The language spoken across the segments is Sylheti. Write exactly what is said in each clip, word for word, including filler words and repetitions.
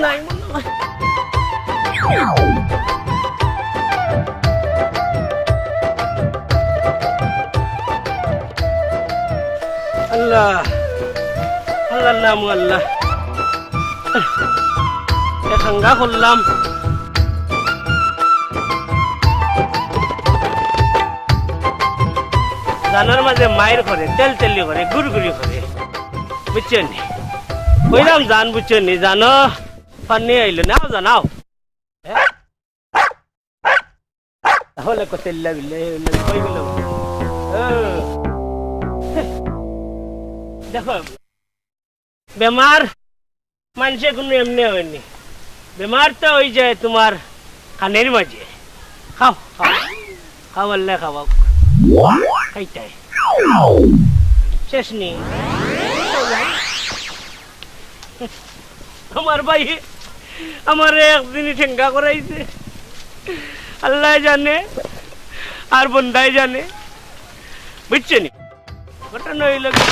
নাই মনে হয়। আল্লাহ, আল্লাহর নাম আল্লাহ। এ হাঙ্গা করলাম। জানর মাঝে মাইর করে, তেল তেলি করে, গুড়গুড়ি করে। বুঝছো নি? কইলাম জান, বুঝছো নি? জানো, পানি আইলো না, জানাও। তাহলে কত ইল্লা বিল্লাহ, ইল্লা বিল্লাহ, কই গেল? ও। দেখো, বেমার মানষে কুনু এমনে অয়নি। বেমার তো অই যায় তুমার খানির মাঝে। খাও, খাও। খাও, আল্লায় খাওয়াউক। খাইতায়। শেষ নি। আমার ভাইয়ে আমারে একদিনই ঠেঙ্গা করাইছে। আল্লায় জানে, আর বন্দায় জানে। বুঝছো নি? ঘটনা অইলো কি?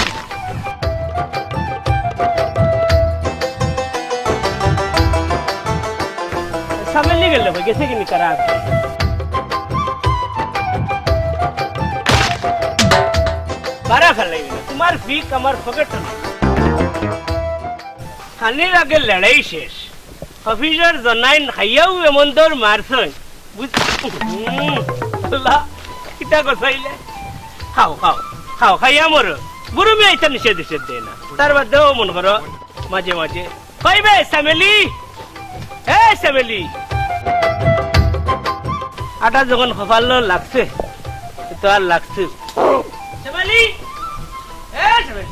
সামেলি গেল কই, গেছে কিনি কারা? বারা ফালাই দিল। তুমার ফিক আমার পকেট না। খানির আগে লড়াই শেষ। অফিসর জনাইন খাইয়াউ এমন দৌড় মারছইন। বুঝ-, হুম, আল্লাহ, কিতা গছাইলে? খাও, খাও, খাও, খাইয়া মরো। বুরু মিয়া ইতা নিষেধ নিষেধ দেয় না। তার বাদেও মনে করো, মাঝে মাঝে। কই বে, সামেলি? এ, সামেলি। আটা যখন কপালো লাগছে, তো আর লাগছে। সামেলি! এ, সামেলি!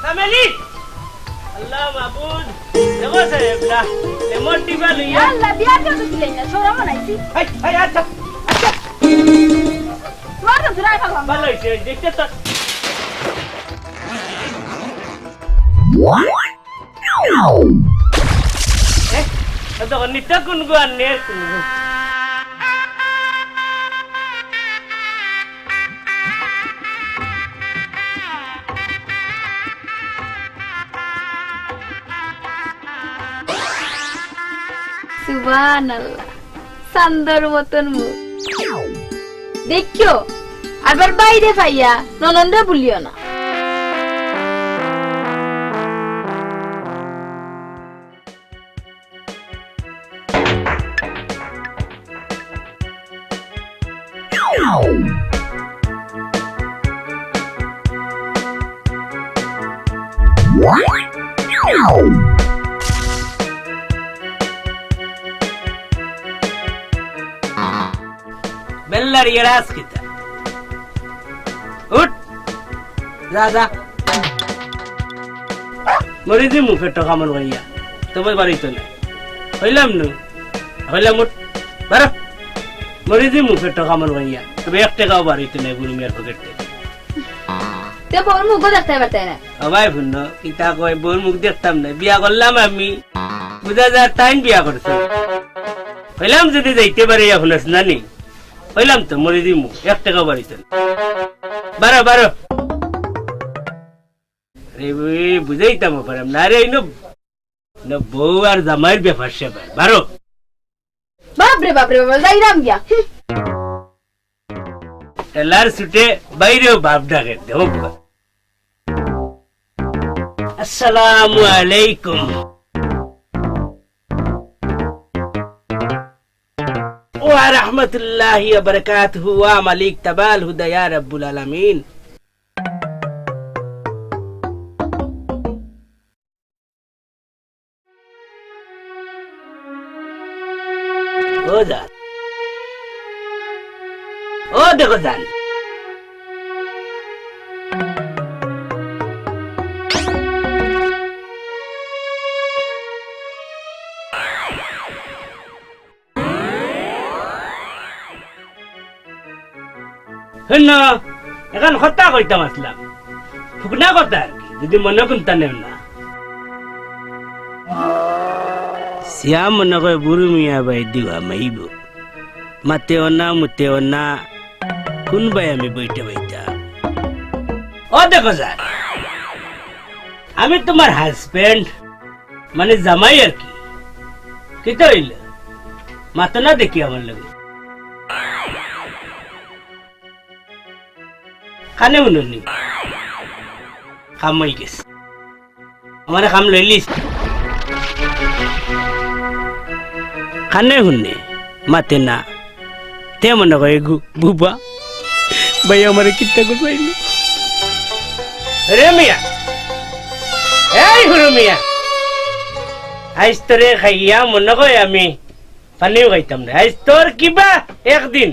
সামেলি! আল্লাহ মাবুদ, দেখো সাহেব না, লেমন টিবা লইয়া। আল্লাহ, বিয়া কেউ তো দিলেন না, শরম বানাইছি। এই, এই, আচ্ছা, আচ্ছা। তোমার তো জোড়ায় ভালো। ভালো হইছে, দেখতে তো। এ, এ তো নিতা কোন গো আর নের কোন গো? সুবহানাল্লাহ, চান্দর মতন মুখ। দেখিও, আবার বাইরে পাইয়া ননদরে ভুলিও না। বেল্লার ইয়ারাস কিতা? উঠ, যা, যা। মরি দিমু পেটো কামড় খাইয়া, তবে বাড়িত না। কইলাম নু, কইলাম উঠ, বারো। মরি দিমু পেটো কামড় খাইয়া, তবে এক টেকাও বাড়িত নাই বুরু মিয়ার পকেট থাকি। তে বউর মুখও দেখতে পারতে না। ও ভাই হুনো, কিতা কয়, বউর মুখ দেখতাম না, বিয়া করলাম আমি। বুঝা যায় তাইন বিয়া করছে। কইলাম যদি যাইতে পারি এখন আস নানি। কইলাম তো মরি দিমু, এক টেকাও বাড়িত না। বারো, বারো। আরে, ওই বুঝাইতাম পারাম না। আরে, ইনো, ইনো বউ আর জামাইর ব্যাপার স্যাপার। বারো। বাপ রে, বাপ রে, বাপ, যাইরাম গিয়া। হুম। এলার ছুটে বাইরেও বাপ ডাকে, দেখো। আসসালামু আলাইকুম। ওয়া রাহমাতুল্লাহি ওয়া বারাকাতুহু, ওয়া মালিক তাবাল হুদা ইয়া রাব্বুল আলামিন। ও জান। ও দেখো জান। হুনো, এখন কথা কইতাম আসলাম। ফুকনা কথা আর কি, যদি মনে কুন্তা নেও না। সিয়া মনে কয় বুরু মিয়া বাই দিবা মাইব। মাতেও না, মুতেও না, কুন বায় আমি বইতে বইতা? ও দেখো জান, আমি তুমার husband, মানে জামাই আর কি। কিতা অইল? মাতো না দেখি আমার লগে। কানে হুননি? কাম অই গেছে। আমারে কাম লইলিছ? কানে হুনে, মাতে না। তে মনো কয় এগু বুবা। ভাই আমারে কিতা গুছাইল। রে মিয়া, এই হুরু মিয়া, আইজ তোরে খাইয়া মনো কয় আমি পানিও খাইতাম না। আইজ তোর কিবা একদিন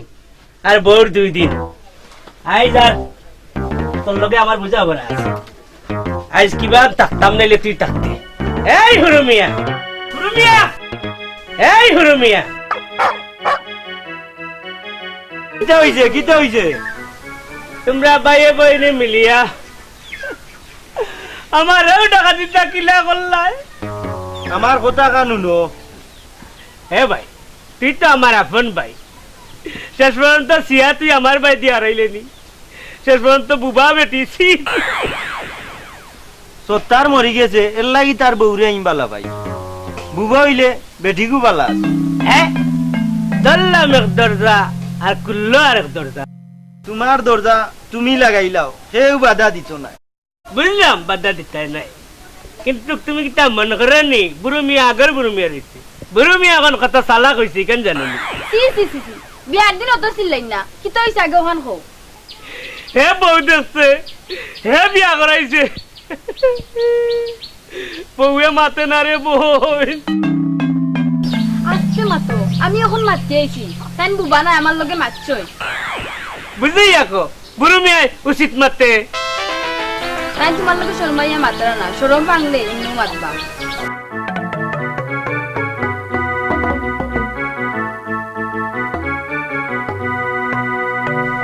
আর বউর দুই দিন। আইজ আর তোর লগে আমার বুঝাপড়া আছে। আইজ কিবা থাকতাম নাইলে তুই থাকতে। এই হুরু মিয়া, হুরু মিয়া, এই হুরু মিয়া। কিতা অইছে, কিতা অইছে? তুমরা ভাইয়ে বইনে মিলিয়া আমারেও ডাকাতির দায় কিলা করলায়। আমার কথা কান হুনো। হে ভাই, তুই তো আমার আপন ভাই। শেষ পর্যন্ত সিয়া তুই আমার ভাই দিয়া হারাইলে নি। শেষ পর্যন্ত বুবা বেটি, ছি। সত্তার মরি গেছে, এর লাগি তার বউরে আমি বালা পাই। বুবা অইলে বেটিগু বালা আছে। হ্যাঁ? ধরলাম এক দরজা, আর খুললো আর এক দরজা। তোমার দরজা তুমি লাগাইলাও, কেউ বাধা দিত না। বুঝলাম, বাধা দিতায় নায়, কিন্তু তুমি কিতা মনো করো নি, বুরু মিয়া আগর বুরু মিয়া রইছে। বুরু মিয়া অখন কত চালাক অইছে, ইখান জানো নি? ছি, ছি, ছি, ছি। বিয়ার দিন অত চিল্লাইন না। কিতা অইছে আগে অখান কও। হে বউ দেখছে, হে বিয়া করাইছে। বউয়ে মাতে না রে বইন। আস্তে মাতো, আমি অখন মাতি আইছি। তাইন বুবা নায়, আমার লগে মাতছইন। বুঝি আকো, বুরু মিয়ায় উচিত মাতে। তাইন তোমার লগে শরমাইয়া মাতরা না, শরম ভাঙলে এমনেউ মাতবা।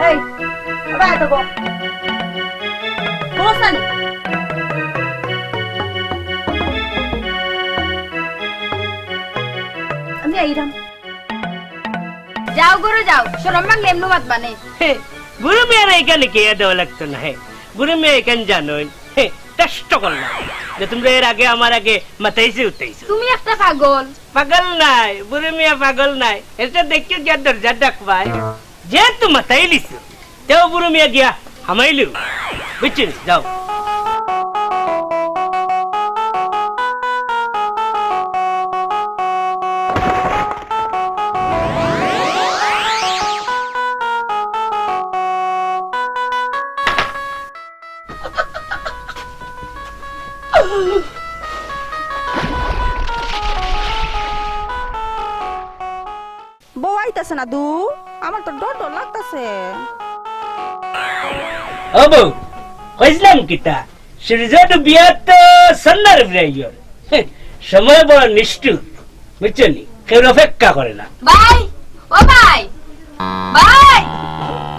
এই, বাবা, এত বক। বস না। আমি আইরাম। যাও ঘরো যাও, শরম ভাঙলে এমনেউ মাতবা নে। হে, বুরু মিয়ারে ইখান হিকাইয়া দেওয়া লাগতো না, হে। বুরু মিয়া ইখান জানইন। হে, test করলাম যে তুমরা এর আগে আমার আগে মাতাইছো উতাইছো। তুমি একটা পাগল। পাগল নায়, বুরু মিয়া পাগল নায়। এটা দেখিও গিয়া দরজা ডাকবায়। যেহেতু মাতাইলিছো, তেও বুরু মিয়া গিয়া হামাইলু। বুঝছো নি? যাও। বউ আইতাছে না দু, আমার তো ডর ডর লাগতাছে। ও বউ, কইছিলাম কিতা? সূর্য ডুবিয়া তো সন্ধ্যার উপরে আইয়র। সময় বড় নিষ্ঠুর, বুঝছো নি? কেউর অপেক্ষা করে না। ভাই, ও ভাই, ভাই,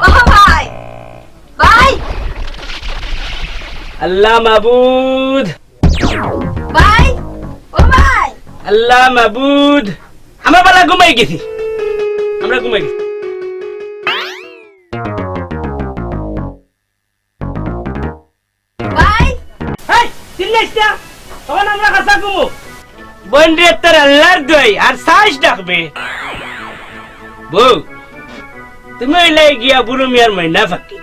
ও ভাই, ভাই। আল্লাহ মাবুদ। ভাই, ও ভাই। আল্লাহ মাবুদ। আমরা বালা ঘুমাই গেছি। আমরা ঘুমাই গেছি। ভাই। এই, চিল্লাইস না। তখন আমরা কাঁচা ঘুমো। বোন রে, তোর আল্লাহর দোয়াই, আর সাইজ ডাকবে। বউ, তুমি অইলাই গিয়া বুরু মিয়ার ময়না পাখি।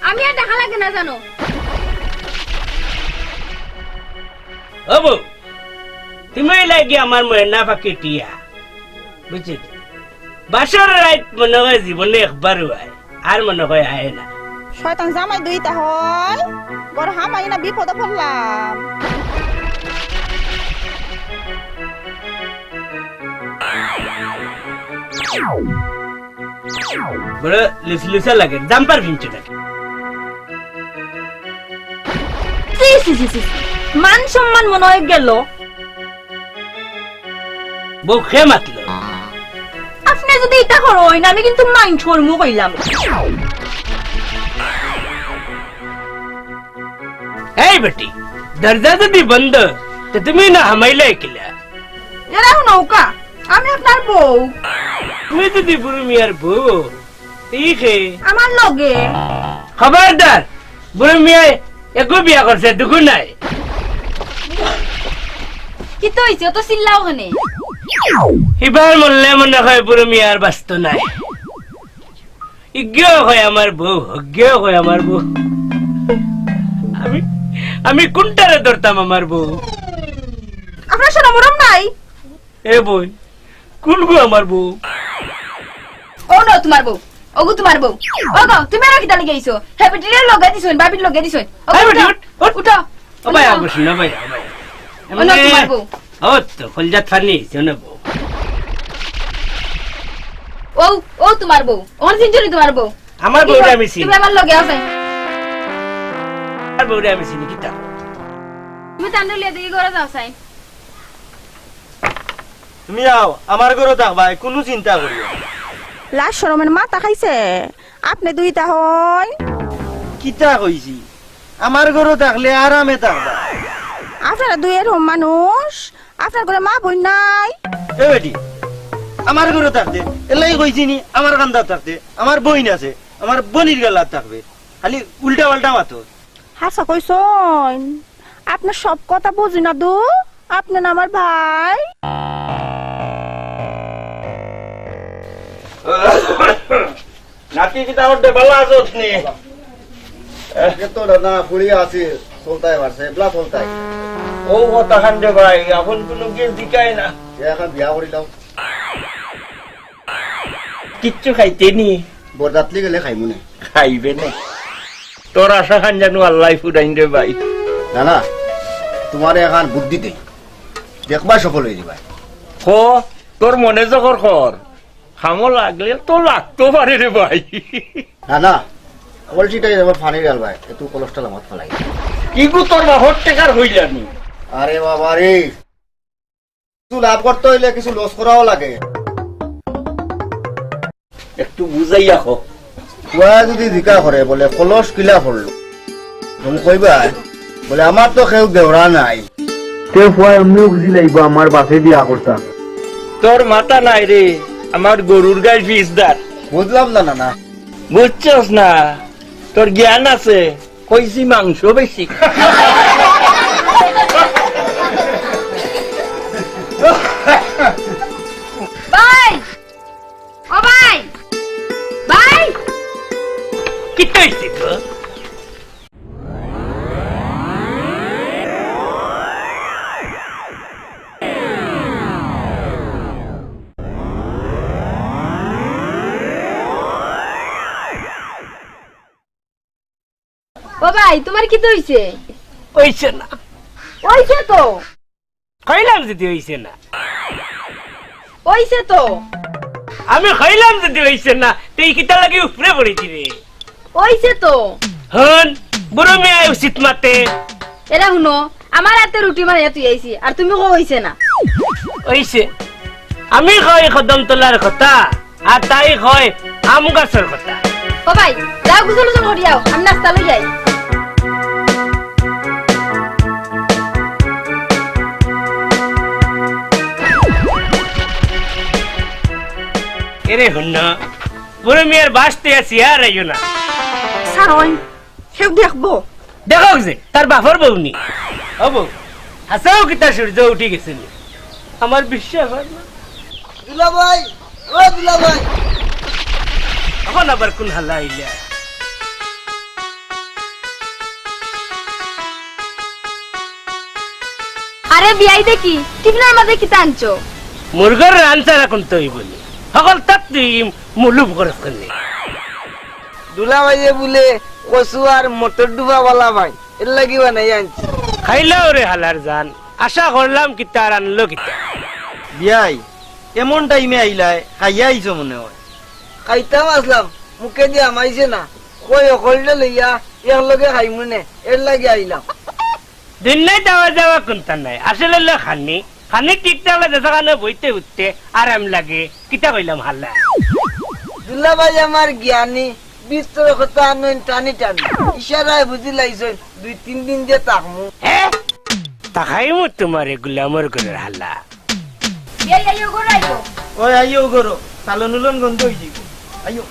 আমি আর দেখা লাগে না জানো। ও বউ, তুমি অইলায় গি আমার ময়না পাখি টিয়া, বুঝছো নি? বাসর রাইত মনো কয় জীবনে একবারউ আয়, আর মনো কয় আয় না। শয়তান জামাই দুইটা হয়, ঘর হামাই না বিপদে পড়লাম। বড় লুসলুসা লাগে, জাম্পার ফিনছো নাকি? ছি, ছি, ছি, ছি। মান সম্মান মনো অয় গেল। বউ কে মাতলো? আপনে যুদি ইতা করইন, আমি কিন্তু মাইন্ড করমু কইলাম। এই বেটি, দরজা যুদি বন্ধ, তে তুমি না হামাইলায় কিলা? এরা নৌকা, আমি আপনার বউ। তুমি যুদি বুরু মিয়ার বউ, তে ই কে? আমার লগে। খবরদার, বুরু মিয়ায় এগু বিয়া করছে, দুগু নায়। কিতা অইছে? অত চিল্লাও কেনে? ইবার মরলে মনে কয় বুরু মিয়া আর বাঁচতো নায়। ইগিও কয় আমার বউ, হগিও কয় আমার বউ। আমি, আমি কুনটারে ধরতাম আমার বউ? আপনার শরম-মরম নাই? এ বইন, কুনগু আমার বউ? অউ নেও তুমার বউ, অগু তুমার বউ। অগো, তুমি আরো কিতা লাগি আইছো? হে বেটিরে লগে দিছইন, ভাবির লগে দিছইন। অগো, উঠো, উঠো। ও ভাই, অউ নেও। আবো শুনো ভাই, ও ভাই। অউ নেও তুমার বউ। ও তো, কলজাত ফানি, শুনো বউ। অউ, অউ তুমার বউ। অখন চিনছো নি তুমার বউ? আমার বউরে আমি চিনি। তুমি আমার লগে আও। আমার বউরে আমি চিনি, কিতা? তুমি তানরে লইয়া দেখি ঘরো যাও চাই। তুমি আও, আমার ঘরো থাকবায়, কুনু চিন্তা করিও না। লাজ শরমের মাথা খাইছে, আপনে দুইটা হইন। কিতা কইছি? আমার ঘরো থাকলে আরামে থাকবায়। আপনারা দুইয়ের হম মানুষ, আপনার ঘরো মা বইন নাই? এ বেটি, আমার ঘরো থাকতে, এলাই কইছি নি, আমার কান্দাত থাকতে, আমার বইন আছে, আমার বইনর গালাত থাকবে, খালি উল্টা পাল্টা মাতো। হাছা কইছইন, আপনার সব কথা বুঝি না দু, আপনে না আমার ভাই। নাতি কিতা করতে ভালা আছস নি? এ তো না, না, ফুড়ি আছি, চলতায় পারছে, এবলা চলতায়। ও কথা খান রে ভাই, এখন কুনু গিয়ে জিকায় না। এ এখন বিয়া করিলাম। কিচ্ছু খাইতে নি? বরযাত্রী গেলে খাইমু নে। খাইবে নে। তোর আশা খান জানু আল্লায় ফুরাইন রে ভাই। না, না, তুমারে এখন বুদ্ধি দেই, দেখবায় সফল অই যিবায়। হ, তোর মনে যখন কর, কামো লাগলে তো লাগতো পারে রে ভাই। না, না, কলসিটাই এবার ফানি ডালবায়, এ তুই কলসটা লামাত ফালাই। ইগু তোর বাপর টেকার হইলা নি? আরে বাবা রে, কিছু লাভ করতে অইলে কিছু লস করাও লাগে। একটু বুঝাইয়া ক। পুয়া যদি জিকা করে বলে, "কলস কিলা পড়লো?" তুমি কইবা বলে, "আমার তো কেউ দেওরা নাই।" তে পুয়া এমনেও বুঝি লাইবো আমার বাপে বিয়া করতা। তোর মাথা নাই রে, আমার গরুর গায়ে পিসদার। বুঝলাম না, না, না। বুঝছস না? তোর জ্ঞান আছে, কইছি মাংস বেশি। ভাই! ও ভাই! ভাই! কিতা অইছে গো? ও ভাই, তুমার কিতা অইছে? অইছে না। অইছে তো। কইলাম যদি অইছে না। অইছে তো। আমি কইলাম যদি অইছে না, তুই কিতা লাগি উপরে পড়েছি রে? অইছে তো। হন, বুরু মিয়ায় উচিত মাতে। এরা হুনো, আমার আতে রুটি বানাইয়া তুই আইছি, আর তুমি কও অইছে না। অইছে। আমি কই কদমতলার কথা, আর তাই কয় আম গাছর কথা। ও ভাই, যাও গোসল গোসল করি আও, আমি নাস্তা লই যাই। এরে হুন্না, বুরু মিয়ার বাস্তে আছি আর আইও না। স্যার, ওই কেউ দেখবো? দেখো যে, তার বাপর বউ নি। ও বউ, হাছাউ কিতা সূর্য উঠি গেছে নি? আমার বিশ্বাস অয় না। দুলাভাই, ও দুলাভাই। অখন আবার কুন হালা আইলা? আরে বিয়াই দেখি, টিফিনর মাঝে কিতা আনছো? মুরগর রান ছাড়া কুনতা অইবো নি? হকলতাত তুই মুলুম করস কেনে? দুলাভাইয়ে বুলে কচু আর মটর ডুবা বালা পাইন, এরলাগি বানাইয়া আনছি। খাইলাও রে হালার জান, আশা করলাম কিতা আর আনলো কিতা। বিয়াই, এমন টাইমে আইলায়, খাইয়া আইছো মনে অয়। খাইতাম আছলাম, মুখেদি হামাইছে না। কই অকলরে লইয়া একলগে খাইমু নে, এরলাগি আইলাম। দুনিয়াত আওয়া যাওয়া কুনতা নাই। আসলে অইলো খানি। খানি ঠিক থাকলে যেখানো বইতে উঠতে আরাম লাগে। কিতা কইলাম হালা? দুলাভাই আমার জ্ঞানী, বিস্তর কথা আনইন টানি টানি। ইশারায় বুঝি লাইছইন, দুই তিন দিন যে থাকমু। হে? তাকাইমু তুমারে গুলামর ঘরর হালা। এই, এই, ও ঘরো আইও। ওই আইও ঘরো, চালন উলন গন্ধ অইযিবো। আইও।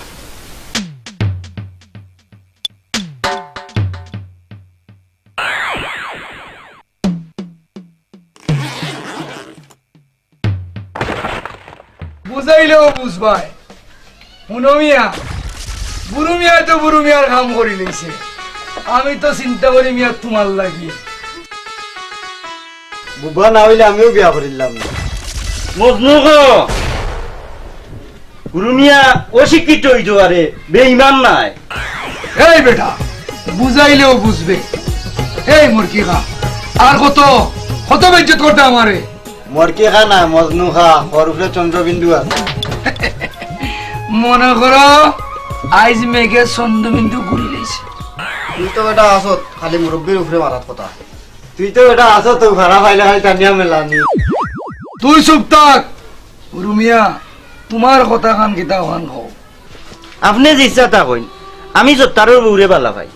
বুঝাইলেও বুঝবায়। হুনো মিয়া, বুরু মিয়ায় তো বুরু মিয়ার কাম করিলাইছে। আমি তো চিন্তা করি মিয়া তুমার লাগি। বুবা না অইলে আমিও বিয়া করিলাম না। মজনু গো, বুরু মিয়া অশিক্ষিত অইতো পারে, বেঈমান নায়। এই বেটা, বুঝাইলেও বুঝবে। এই মুরকি খা, আর কত, কত বেইজ্জত করতে আমারে? মরকি খা না, মজনু খা, হর উপরে চন্দ্রবিন্দু আছে। মনো করো, আইজ মেঘে চন্দ্রবিন্দু ঘুরিলাইছে। তুই তো বেটা আছত, খালি মুরব্বির উপরে মারাত কথা। তুই তো বেটা আছত, তো ভাড়া পাইলে খালি টানিয়া মেলানি। তুই চুপ থাক। বুরু মিয়া, তুমার কথাখান কিতা অখান কও। আপনে যে ইচ্ছা তা কইন, আমি সত্তারর বউরে বালা পাই।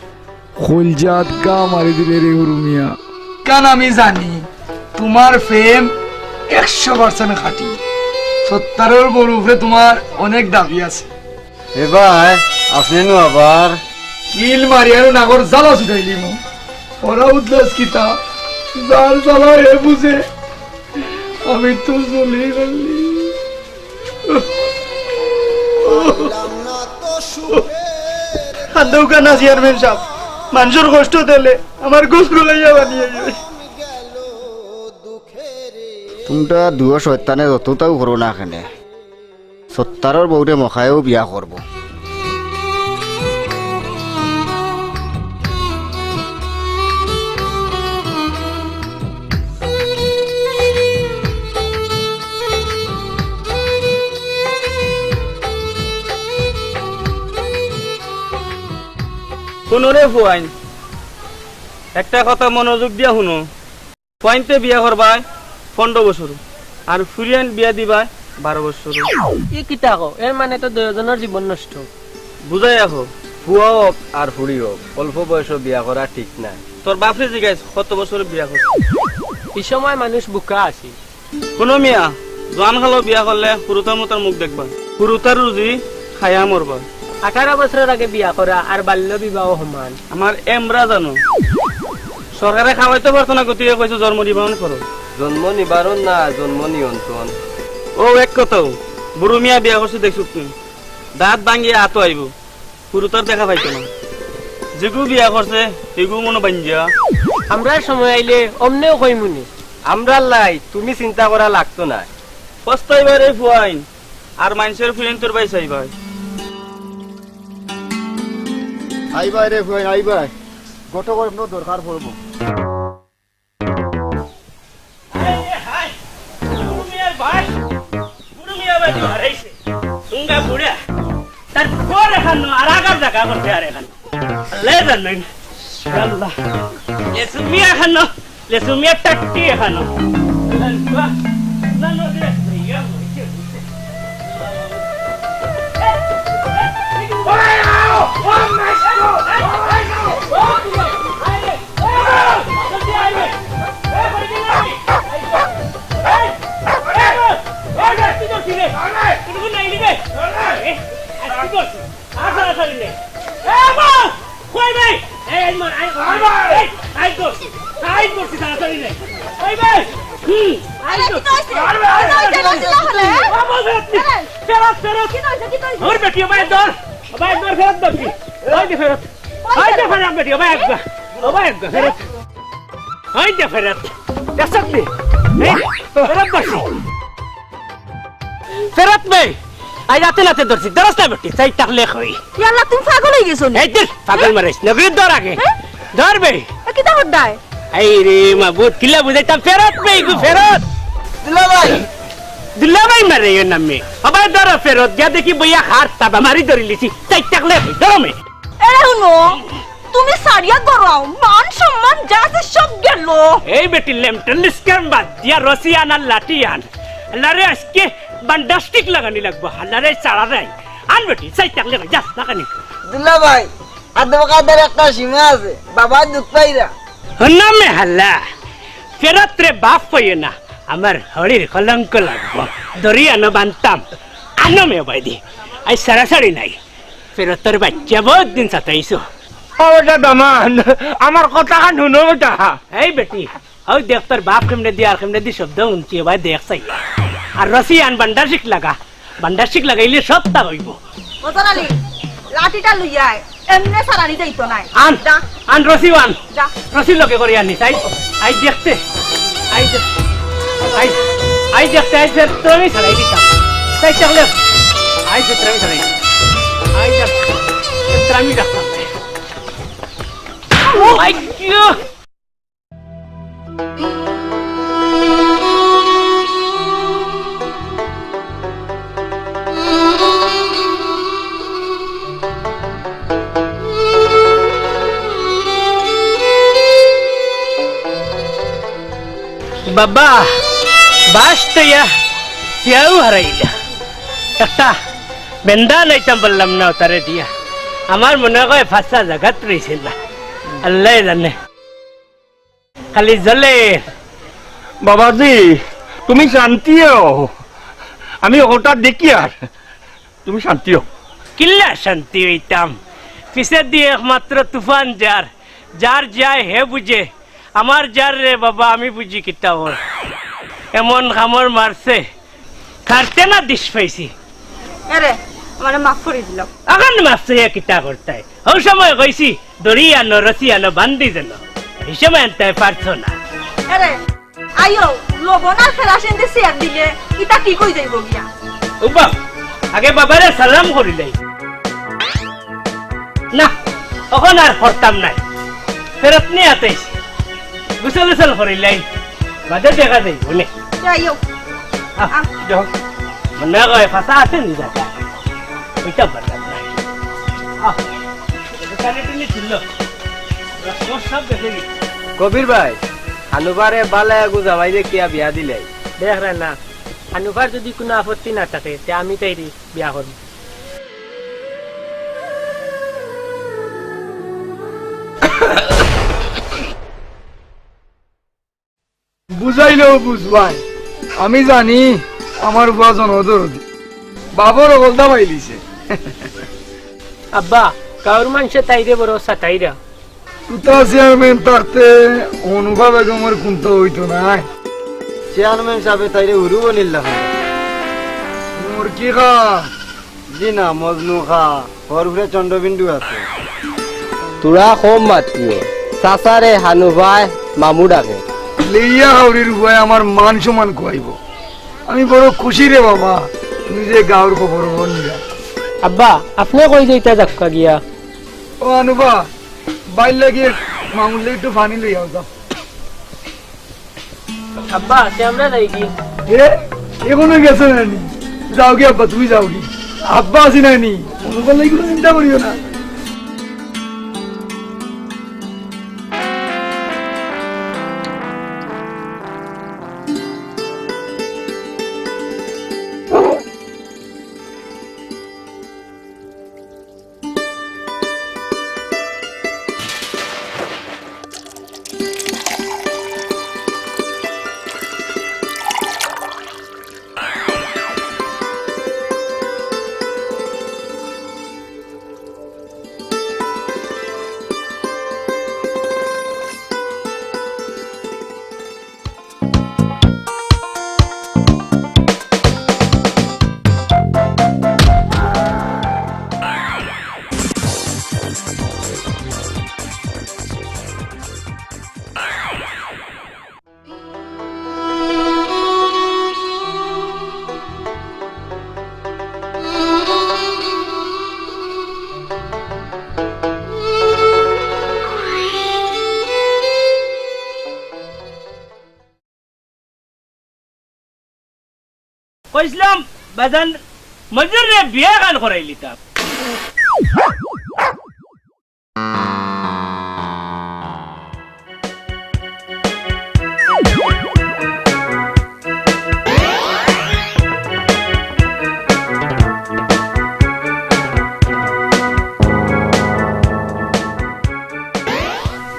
কইলজাত গা মারি দিলে রে বুরু মিয়া। কারণ আমি জানি তুমার প্রেম একশো percent খাঁটি। সত্তারর বউর উপরে তুমার অনেক দাবি আছে। এ ভাই, আপনে নু আবার? কিল মারিয়া নু নাগর জ্বালা ছুটাইলিমু। ওরা উদলাস কিতা? যার জ্বালা হে বুঝে। আমি তো জ্বলি গেলি। কান্দউক্কা না চেয়ারম্যান সাব, মানষর কষ্ট দেখলে আমার ঘুম গুলাইয়া বানিয়ে যায়। তুমরা দুইও শয়তানে যততাও করো না কেনে, সত্তারর বউরে মখায়ও বিয়া করবো। হুনো রে ফুয়াইন, একটা কথা মনোযোগ দিয়া হুনো। ফুয়াইন্তে বিয়া করবায় পনরো বছর, আর ফুরিয়াইন বিয়া দিবায় বারো বছর। ই কিতা কও? এর মানে তো দুইওজনর জীবন নষ্ট। বুঝাইয়া কও। ফুয়া অউক আর ফুড়ি অউক, অল্প বয়সো বিয়া করা ঠিক নায়। তোর বাফরে জিগাইস কত বছর বিয়া করছে। ই সময় মানুষ বুকা আছিল। হুনো মিয়া, জোয়ান কালো বিয়া করলে হুরুতার মুতার মুখ দেখবা। হুরুতার রুজি খাইয়া মরবা। আঠারো বছরর আগে বিয়া করা আর বাল্য বিবাহ সমান। আমার এমরা জানো। সরকারে খাওয়াইতো পারতো না, গতিকে কইছে জন্ম নিবারণ করো। জন্ম নিবারণ না, জন্ম নিয়ন্ত্রণ। অউ এক কথাউ, বুরু মিয়া বিয়া করছে দেখছো তুমি? দাঁত ভাঙ্গিয়া আতো আইবো। হুরুতার দেখা পাইতো না। যেগু বিয়া করছে, হিগু মনো ভাঙ্গিয়া। আমরার সময় আইলে অমনেউ কইমুনে। আমরার লাই তুমি চিন্তা করা লাগতো না। পস্তাইবায় রে ফুয়াইন, আর মানষর ফুয়াইন্তর বায় চাইবায়। আইবায় রে ফুয়াইন, আইবায়। ঘটকর কোনো দরকার পড়বো। হায় রে হায়, বুরু মিয়ার ভাই, বুরু মিয়া ভাই হারাইছে। তুঙ্গা বুড়া। তার ঘর এখানো, আর আগার জাগা করতে আর এখানো। লে জানেন। আল্লাহ। লেসু মিয়া এখানো, লেসু মিয়া টাট্টি এখানো। আল্লাহ। না, না, রে, ইয়া, মরিছে, মরিছে। ফেরত, ফেরত। আমার বেটি, ভাই, ধর। ভাই, ধর, ফেরত ধরছি। ভাই, দে ফেরত। ভাই, দে ফেরত, বেটি, ভাই, একবার। ও ভাই, একবার ফেরত। ভাই, দে ফেরত। দেখছত নি? এই, ফেরত ধরছি। ফেরত বে। আই রাতে নাতে ধরছি। ধরস না বেটি, চাই থাকলে কই। ইয়াল্লা, তুমি পাগল অই গেছো নি? এই দূর, পাগল মারিস। নগরী ধর আগে। হ্যাঁ? ধর বে। এ, কিতা করতায়? এই রে মাবুদ, কিলা বুঝাইতাম? ফেরত বে, ইগু ফেরত। দুলাভাই। দুলাভাই মারে এর নামে। আবার ধরো ফেরত, গিয়া দেখি বইয়া হার তাবা মারি ধরিলিছি। চাই থাকলে কই, ধরো মে। এরে হুনো, তুমি সারিয়া গড়াও, মান সম্মান যা আছে সব গেল। এই বেটি লেমটন স্ক্যাম বাদ দিয়া রশি আন আর লাঠি আন। আল্লারে আজকে বান্ডা স্টিক লাগানি লাগবো, আল্লারে ছাড়া নাই। আন বেটি, চাই থাকলে কই, যাস লাগানি। দুলাভাই, আদব কায়দার একটা সীমা আছে, বাবা দুখ পাইরা। হন্নামে হাল্লা, ফেরত রে বাপ পাইও না, আমার হরির কলঙ্ক লাগবো। দড়ি আনো বানতাম, আনো মে বাইদি। আই সারাসারি নাই। ফেরতর বাচ্চা বহুত দিন সাতাইছো। ও বেটা দামান, আমার কথা খান হুনো বেটা। এই বেটি, ওই দেখ তোর বাপ কেমনে দি আর কেমনে দি শব্দ হুনছি, ওবায় দেখ চাই। আর রশি আন বান্ডা স্টিক লাগা। বান্ডার শিক লাগাইলে সবতা অইবো। মজর আলী, লাঠিটা লইয়া আয়, এমনে সারানি যাইতো নায়। আন, যা। আন রশি আন। যা। রশি লগে করি আনিস, আই, আই দেখতে, আই দেখ-, আই, আই দেখতে, আই ফের তোর আমি সারাই দিতাম। তাই তাহলে, আই ফের তোর আমি সারাই দিতাম। আই দেখ, ফের তোর আমি রাখতাম। ও মাই গড! বাবা, বাস তো ইয়া, সিয়াও হারাইলা। একটা বেন্দা নাইতাম পারলাম না তারে দিয়া। আমার মনে হয় ফাঁসা জাগাত রইছে না। আল্লায় জানে। খালি জ্বলে। বাবাজি, তুমি শান্তি অও। আমি হঠাৎ দেখি আর। তুমি শান্তি অও। কিল্লা শান্তি অইতাম? পিছে দি একমাত্র তুফান যার, যার যায় হে বুঝে। আমার যার রে বাবা, আমি বুঝি কিতা অর। এমন কামড় মারছে, থাকতে না দিশ পাইছি। এরে, আমারে মাফ করি দিলাম। এখন মাফ চাইয়া কিতা করতায়? হউ সময় কইছি, দড়ি আনো, রশি আনো, বান্দি যেন। এই সময় আনতে পারছো না। আরে, আইও, লবণ আর কেরাসিন দি সেক দিলে, ইটা ঠিক অই যাইবো গিয়া। উবা, আগে বাবারে সালাম করিলাই। না, অখন আর করতাম নায়। ফেরত নিয়া আতাইছি। গোসল গোসল করিলাই। বাদে দেখা যাইবো নে। আইও। আহ, আহ। যাও। মনে হয় ফাঁসা আছে নি দাদা? ওইটা বললাম না। আহ, দোকানে তুমি ছিল। ওর সব দেখে গেছি। কবির ভাই, হানুফারে বালা এগু জামাই দেখিয়া বিয়া দিলাই। দেখ রে না, হানুফার যদি কুনু আপত্তি না থাকে, তে আমি তাইরে বিয়া করমু। বুঝাইলেও বুঝবায়। আমি জানি আমার ফুয়া জনদরদি। বাপর অকলতা পাইলিছে। আব্বা, গাউর মানষে তাইরে বড় সাতাইরা। তুতা চেয়ারম্যান থাকতে অনুভা বেগমর কুন্তা অইতো নায়। চেয়ারম্যান সাবে তাইরে হুরু বনিল্লা। মোর কি খা? জি না, মজনু খা, হর উপরে চন্দ্রবিন্দু আছে। তোরা কম মাতিও, চাচারে হানু ভাই মামু ডাকে। লেইয়া হাউরির উপায় আমার মান সম্মান খুয়াইব। আমি বড় খুশি রে বাবা, তুই যে গাউর খবর নিলা। আব্বা, আপনে কই যাইতা যাক্কা গিয়া? ও আনুবা, বাইর লাগি মামুর লাগি একটু পানি লইয়াও যাও। আব্বা, তে আমরা যাইগি। এ, এখনো গেছে না নি? যাওগি আব্বা, তুমি যাওগি। আব্বা আছি না নি? মনে করলে কোনো চিন্তা করিও না। কইছিলাম, বাজান, মজুররে বিয়া গান করাইলিতাম।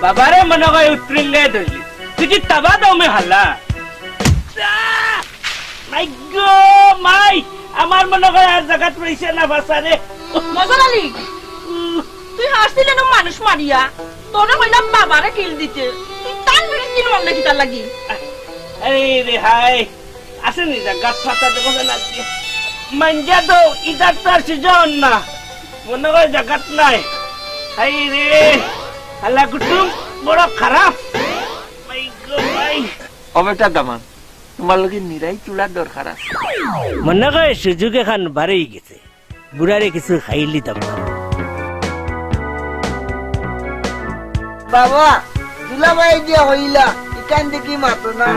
বাবারে মনে হয় উত্তরিঙ্গায় ধরলি। তুই কি তাবা দাও মে হালা? আহ! মাই গো, মাই! আমার মনে হয় আর জাগাত রইছে না বাসারে। মজর আলী, তুই হাসছিলে না মানুষ মারিয়া। তোরে কইলাম বাবারে কিল দিতে। তুই তার মিনিট কিল মারলে কিতার লাগি? আরে রে হায়, আসেনি জাগাত ফাতা দেখো না দিয়ে। মাইনষে তো ইতার তো আর সুযোগ না, মনে কয় জাগাত নাই। হায় রে, হালা কুটুম বড় খারাপ। মাই গো মাই। ও বেটা দামান, তুমার লগে নিরাই তুলার দরকার আছে। মনে কয় সুযোগ এখান বাড়েই গেছে, বুড়ারে কিছু খাইলি দামান। বাবা, দুলাভাই দিয়া হইলা, ইখান দেখি মাতো না।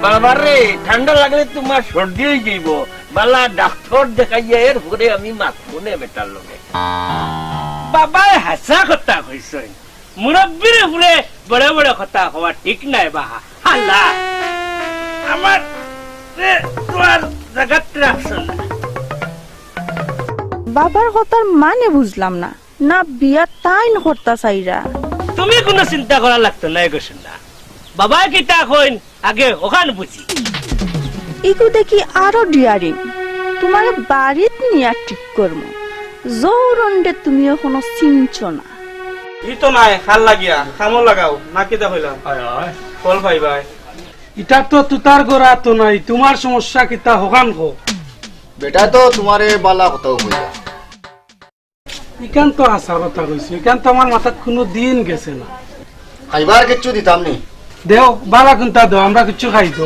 বাবা রে, ঠান্ডা লাগলে তুমার সর্দি অই যাইবো। বালা ডাক্তর দেখাইয়া এর পরে আমি মাতমু নে বেটার লগে। বাবায় হাছা কথা কইছইন। মুরব্বির উপরে বড় বড় কথা কওয়া ঠিক নায় বাহা। হালা, আমার রে, তুমার জাগাত রাখছ না। বাবার কথার মানে বুঝলাম না। না বিয়া তাইন করতা চাইরা। তুমি কুনু চিন্তা করা লাগতো নায় গো সোনা। বাবায় কিতা কইন আগে অখান বুঝি। ইগু দেখি আরো daring। তুমারে বাড়িত নিয়া ঠিক করমু। জৌরন্ডে তুমিও কুনু চিনছো না। ই তো নাই, খাল লাগিয়া, কামো লাগাও, না কিতা কইলাম? ফল পাইবায়। ইটা তো তুতার গোড়া তো নাই, তুমার সমস্যা কিতা অখান কও। বেটা তো তুমারে বালা কথাউ কইলা। ইখান তো হাছা কথা কইছো, ইখান তো আমার মাথাত কুনু দিন গেছে না। খাইবার কিচ্ছু দিতাম নি। দেও, বালা কুনটা দেও, আমরা কিচ্ছু খাই তো।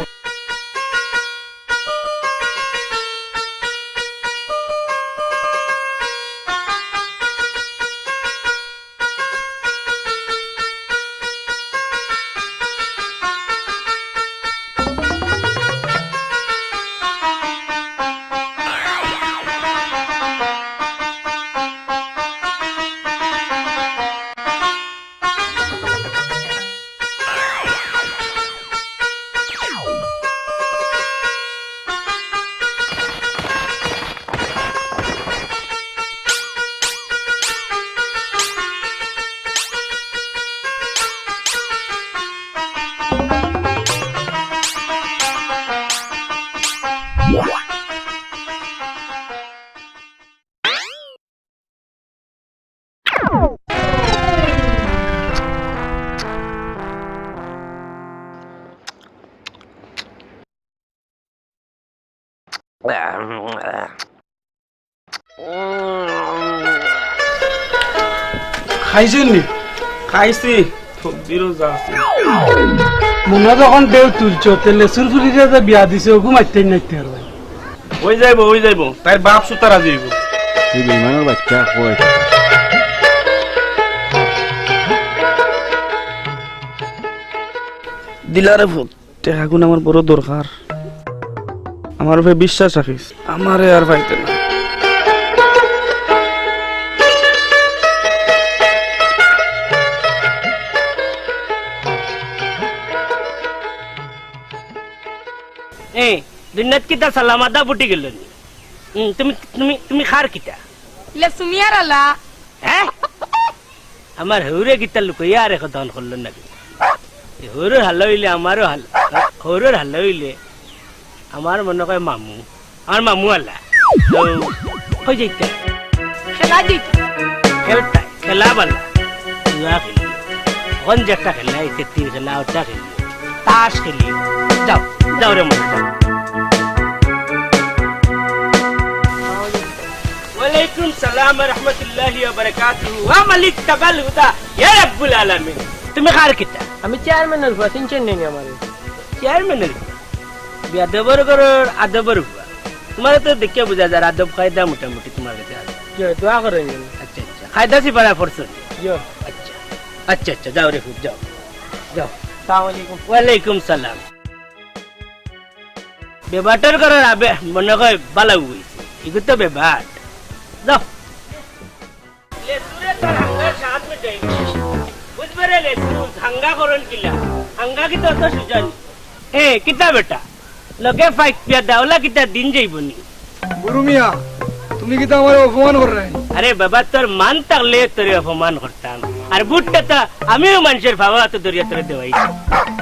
খাইছইন নি? খাইছি, সবজিরও যা আছে। মনে যখন ঢেউ তুলছো, তে লেচুর ফুরিরে যে বিয়া দিছে, ওগু মারতে নাইতে আর ভাই। অই যাইবো, অই যাইবো, তাইর বাপ সুতা রাজি অইবো। এই বেইমানর বাচ্চা, কই? দিলারে ফুত। টেকাগুন আমার বড় দরকার। আমার উপরে বিশ্বাস রাখিস, আমারে আর পাইতে না। এ, দুনিয়াত কিতা সালামাদা ফুটি গেল নি? হুম, তুমি, তুমি, তুমি খার কিতা? ইলা সুমিয়ার আলা। হ্যাঁ? আমার হউরে কিতা লুকাইয়া আর এখন দন করলো নাকি? এ হউরর হালা অইলে আমারও হালা, হউরর হালা অইলে আমার মনে কয় মামু, আমার মামু আলা। তো, কই যাইতে? খেলা যাইতে। খেলতা, খেলা বালা। জুয়া খেলি। অখন যে একটা খেলা আইছে, তীর খেলা, ওটা খেলি। তাস খেলি। যাও, যাও রে মনে যাও। ওয়ালাইকুম সালাম ওয়া রাহমাতুল্লাহি ওয়া বারাকাতুহু। ওয়া মালিক তাকাল হুদা, ইয়া রাব্বুল আলামিন। তুমি কার কিতা? আমি চেয়ারম্যানর ফুয়া, চিনছইন নি আমারে? চেয়ারম্যানর ফুয়া? বেয়াদবর ঘরর আদবর ফুয়া। তুমারে তো দেখিয়া বুঝা যার আদব কায়দা মোটামুটি তুমার কাছে আছে। জি, দোয়া করইন। আচ্ছা, আচ্ছা। কায়দা সিপারা পড়ছো নি? জি। আচ্ছা। আচ্ছা, আচ্ছা, যাও রে ফুত, যাও। যাও। আসসালামু আলাইকুম। ওয়ালাইকুম সালাম। বেবাটর ঘরর আবে মনে কয় বালা অইছে। ইগু তো বেবাট। যাও। লেচুরে তো হাঙ্গার স্বাদ মিটাইল। বুঝবে রে লেচু, হাঙ্গা করইন কিলা? হাঙ্গা কিতা অত সুজা নি? এ, কিতা বেটা? লগে ফাইক পিয়া দাওলা কিতা দিন যাইবো নি? বুরু মিয়া, তুমি কিতা আমারে অপমান কররায়? আরে বাবা, তোর মান থাকলে তোরে অপমান করতাম। আর বুটটা তো আমিও মানষর ফাওয়া তো ধরিয়া তোরে দেওয়াই।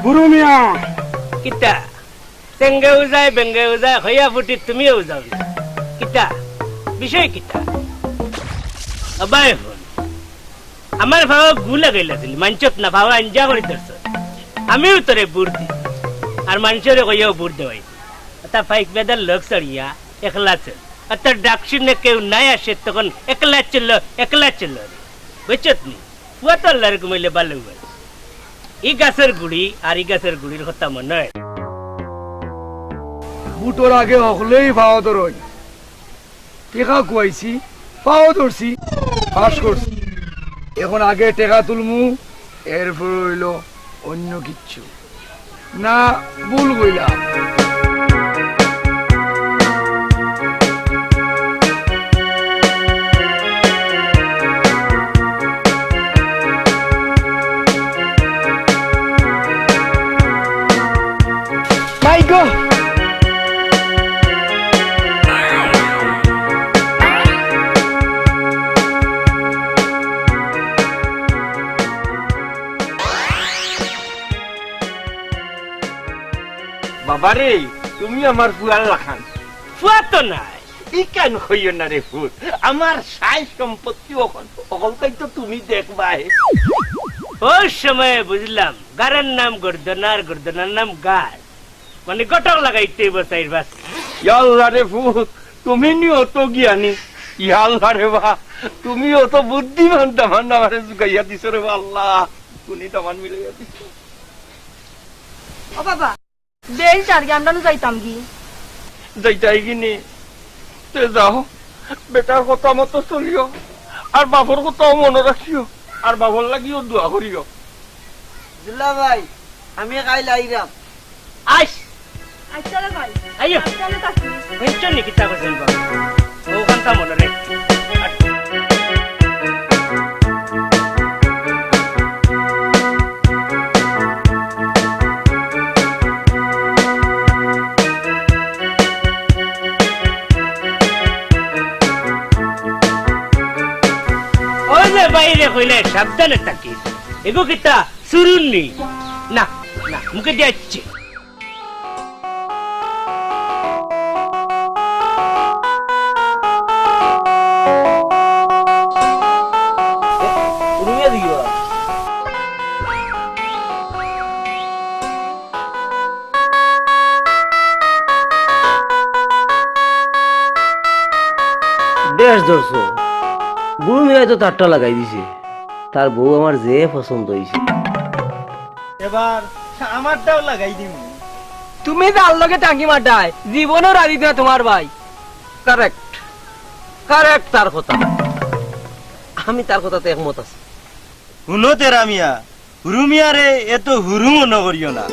বুরু মিয়া। কিতা? তেঙ্গে উজায়, বেঙ্গে উজায়, হইয়া ফুটি তুমিও উজাও না। কিতা? বিষয় কিতা? আবায় হুন। আমার ফাওয়া গু লাগাইলাছিল, মানষত না ফাওয়া আঞ্জা করি ধরছ। আমিও তোরে বুট দি। আর মানষরে কইয়াও বুট দেওয়াই। তা ফাইক বেদার লোক চড়িয়া, একলা চল। আর তোর ডাক শুনে কেউ নাই আসে, তখন একলা চল, একলা চল। বুঝছত নি? ফুয়া তো আল্লাহর ঘুমাইলে ভালো হয়। ই গাছর গুড়ি আর ই গাছর গুড়ির কথা মনে হয়। বুটর আগে হকলেই ফাও ধরইন। টেকা খুয়াইছি, ফাও ধরছি, পাস করছি। এখন আগে টেকা তুলমু, এরপর অইলো অন্য কিচ্ছু। না, ভুল কইলাম। মাই গো! বাবারে, তুমি আমার ফুয়ার লাখান। ফুয়া তো নাই। ইখান কইও না রে ফুত, আমার সাই সম্পত্তি অখন, অকলতাই তো তুমি দেখবায়। ওই সময় বুঝলাম, গারের নাম গর্দনার, গর্দনার নাম গার। মানে গটক লাগাইতে বসাইর বাস। ইয়া আল্লাহ রে ফুত, তুমি নি অত জ্ঞানী। ইয়া আল্লাহ রে বা, তুমি অত বুদ্ধিমান, তামান আমারে জুগাইয়া দিছো রে বা আল্লাহ। তুমি তামান মিলাইয়া দিছো। ও বাবা, বেশ আর কি, আমরা নু যাইতাম কি? যাইতাই কি নি? তে যাও, বেটার কথা মতো চলিও, আর বাপর কথাও মনে রাখিও, আর বাপর লাগিও দোয়া করিও। দুলা ভাই, আমি কাইল আইরাম। আইস। আচ্ছা রে ভাই, আইও। আমি তাহলে থাকি। টেনশন নেই, কিতা করছেন বাবা? ওখানটা মনে রে। ওই যে বাইরে কইলে সাবধানে থাকিস। এগো কিতা চুরুন নি? না, না, মুখে দিয়ে আসছে। বেশ ধরছো। বুরু মিয়ায় তো তারটা লাগাই দিছে। তার বউ আমার যে পছন্দ হইছে। এবার আমারটাও লাগাই দিমু। তুমি যার লগে টাঙ্কি মারতায়, জীবনও রাজি না তোমার ভাই। কারেক্ট, কারেক্ট তার কথা। আমি তার কথাতে একমত আছি। হুনো তেরা মিয়া, হুরু মিয়ারে এত হুরু মনে করিও না।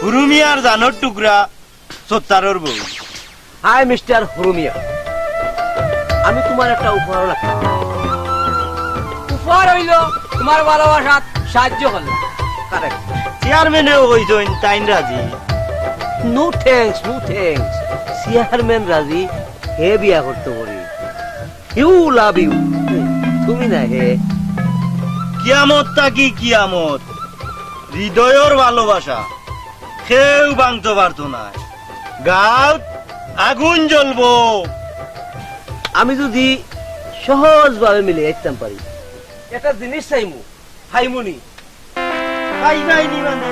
হুরু মিয়ার জানর টুকরা সত্তারর বউ। হাই মিস্টার হুরু মিয়া, আমি তোমার একটা উপহার রাখি। উপহার হইল তোমার ভালোবাসাত সাহায্য করলাম। কারেক্ট। চেয়ারম্যানেও কইছইন তাইন রাজি। No thanks, no thanks। Chairman রাজি, হে বিয়া করতো করি। You love you। তুমি না হে। কিয়ামত থাকি কিয়ামত, হৃদয়র ভালোবাসা কেউ ভাঙতো পারতো নায়। গাউত আগুন জ্বলবো। আমি যদি সহজভাবে মিলে যাইতাম পারি, একটা জিনিস চাইমু, পাইমু নি? পাইবায় নি মানে?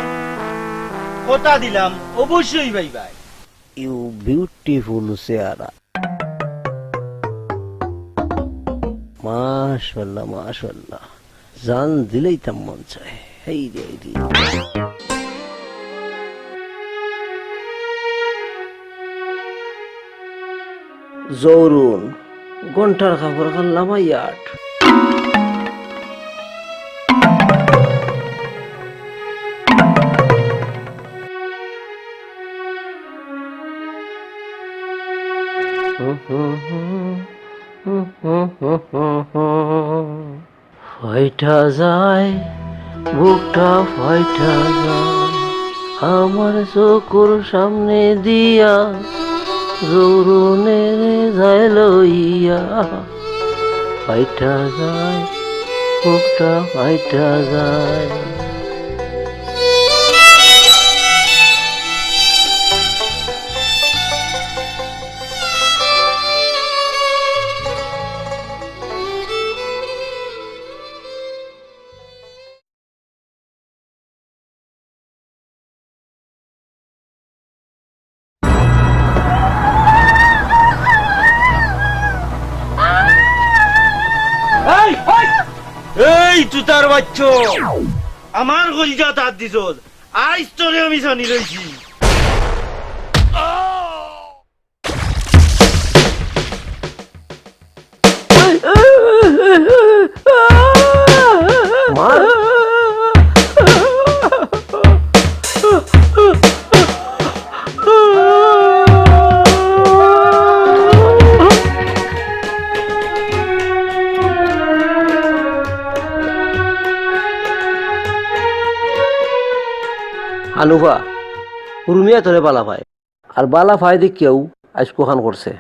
কথা দিলাম, অবশ্যই পাইবায়। You beautiful চেহারা। মাশাআল্লাহ, মাশাআল্লাহ। জান দিলেই তা মন চায়। হেই রে, হেই রে। জৌরুন, ঘন্টার কাপড় খান লামাই আট। ফাইটা যায়, বুকটা ফাইটা যায়, আমার চকুর সামনে দিয়া জৌরুনেরে যায় লইয়া। ফাইটা যায়, বুকটা ফাইটা যায়। তার বাচ্চা, আমার কলিজাত আত দিছস, আইজ তোরে আমি ছানি লইছি। আনুফা, হুরু মিয়ায় তোরে বালা পায়। আর বালা পায় দেখিয়াউ আইজকু খান করছে।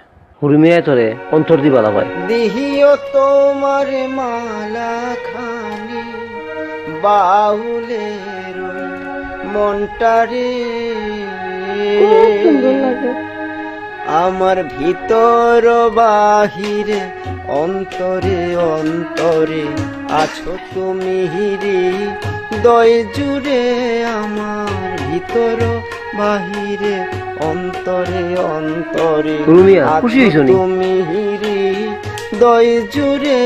হুরু মিয়ায় তোরে অন্তর দি বালা পায়। দিহিও তোমার মালা খানি বাউলের ওই মনটারে। খুব সুন্দর লাগে। আমার ভিতর বাহিরে, অন্তরে অন্তরে আছো তুমি রে। দয় জুড়ে আমার ভিতর বাহিরে, অন্তরে অন্তরে হুরু মিয়া, খুশি আছো হইছো নি? তুমি রে। দয় জুড়ে।